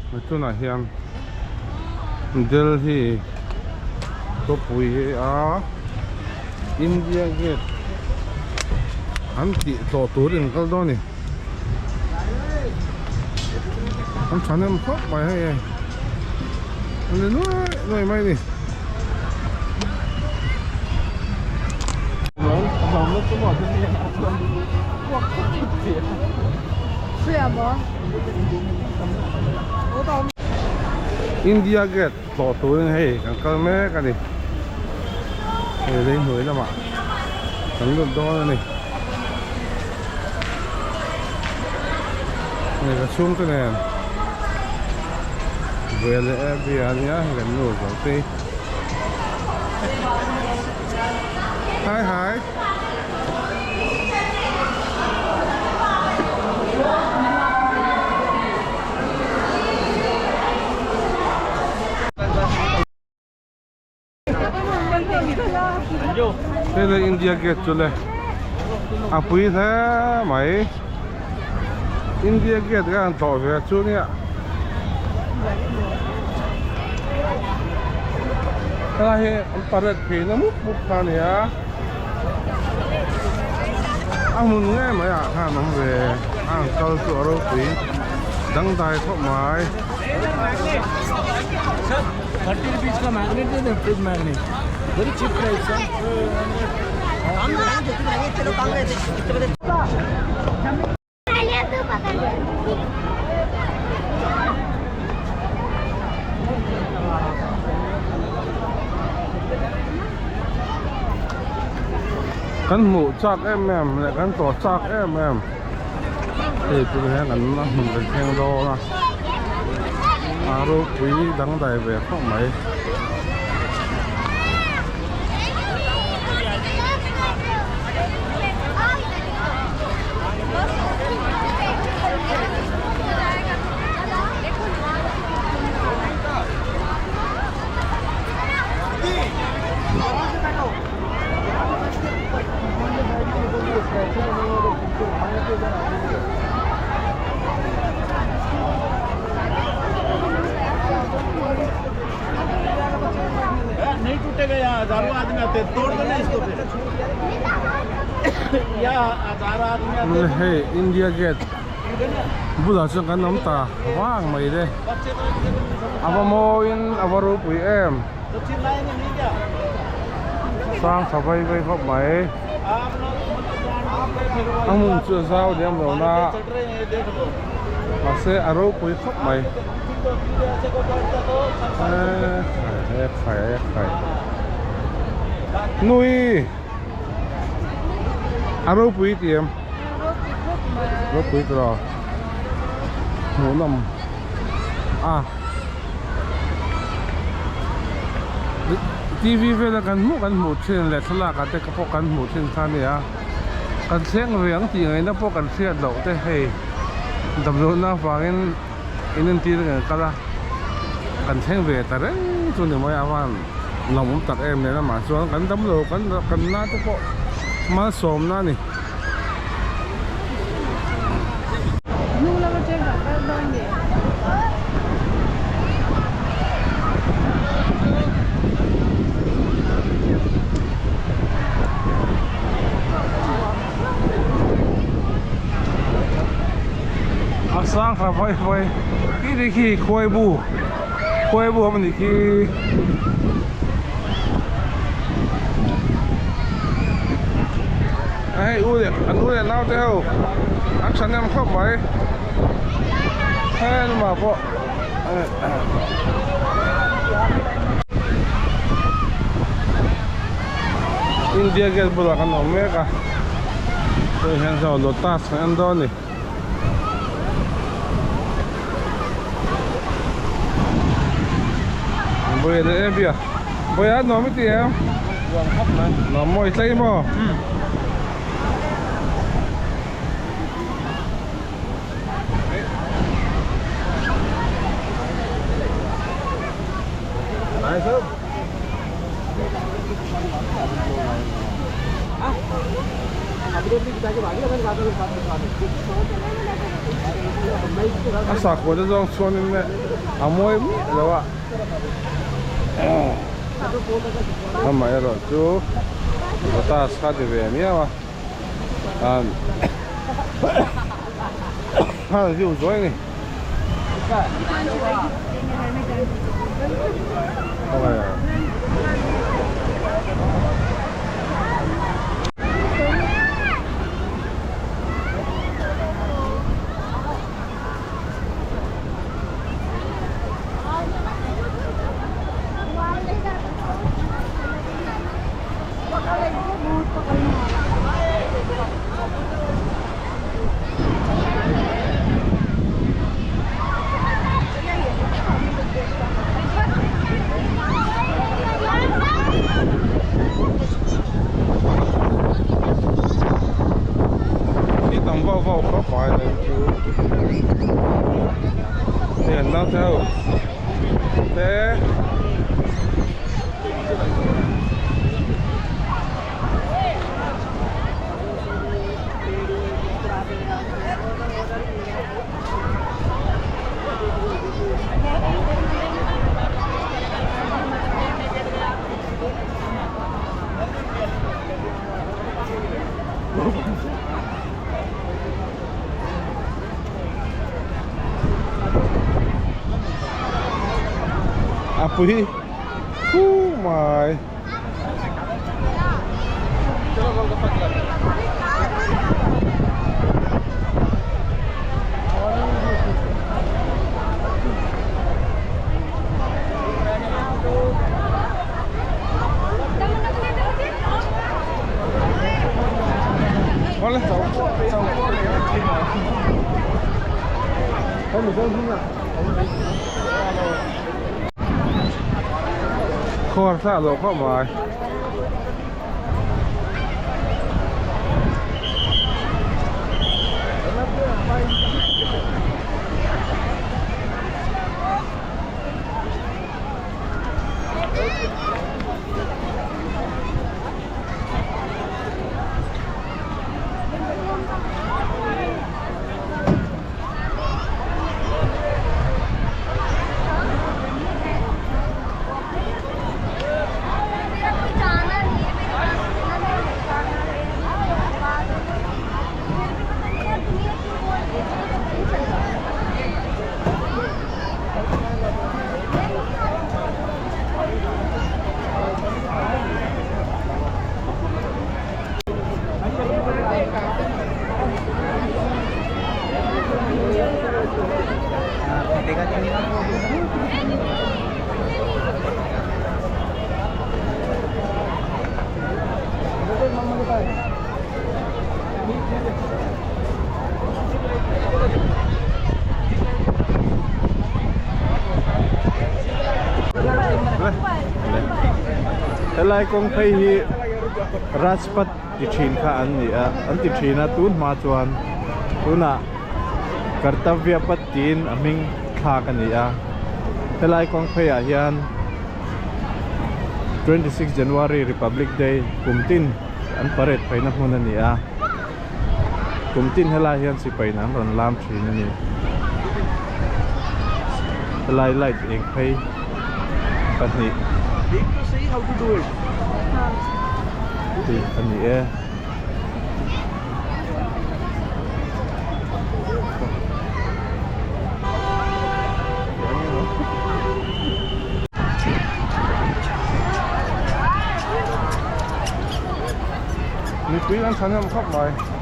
Tunah hian Delhi khawpui hi a India Gate an tih tlawh turin an kal dawn a ni. An thahnem khawp mai hei e an ni nuai nuai mai a ni. India Gate tlawh turin hei kan kal mek a ni. Hei lei hnuai lamah kan lut dawn a ni. Hei ka chhungte nen ve leh e bia a nia hei kan nu zawh te hi. Hi hi. Hei le India Gate chu le a pui hle mai India Gate ka han tlawh ve chu nia helai hi an parade phei na mup mup kha a ni a a hmun ngei mai ah khan awm ve a an kal chu a ropui dangdai khawp mai. 30 rupees का magnet they दें fridge magnet very cheap price sir Kan hmuh chak em em leh kan tawh chak em em hei tun hian an hmun kan thleng dawn a. A ropui dangdai ve khawp mai. Hei India Gate bulah chuan kan awm ta vang mai le a va mawiin a va ropui em. Sang tha vai vai khawp mai. A hmun chu a zau diam lo na mahse a ropui khawp mai. Eee khai e khai Nui a ropui ti em? Ropui tawh hmuhnawm a. TV vela kan hmuh kan hmuh thin leh thlalak ah te pawh kan hmuh thin kha a ni a kan thleng ve ang tih ngaihna pawh kan hriat loh te hei damlohna avangin in entir kan kal a kan thleng ve ta reng chu ni mai a van lawmawm tak em em amah chuan kan damlo kan kan na te pawh malsawmna a ni. A sang thla vawi vawi khi te khi khuai bu khuai bu awm a nih khi. Hei u leh an u leh nau te ho an thahnem khawp mai heng lamah pawh India gate bulah kan awm mek a hei hian saw lotus kan en dawn a ni. Bawia leh em bia Bawia nuam i ti em? Nuam khawp mai. Nuam maw i tlei maw? A sakhua te zawng chuanin le. A mawi miah lo a. Amaherawh chu lotus kha ti ve miau a. An an view zuai a ni. Ni tam vau vau khawp mai a chu hei an naute ho te. A pui hu mai. Khuar thlah loh khawp mai. Helai kawng phei hi Rajpath ti thin kha an ni a, an ti thin a tun hma chuan tunah Kartavya Path tiin a hming thlak a ni a, helai kawng phei ah hian 26 January Republic Day kum tin an parade pheina hmun a ni a, kum tin helai hian sipai in an rawn lam thin a ni. Helai light eng phei pahnih tih a ni e. Mipui an thahnem khawp mai.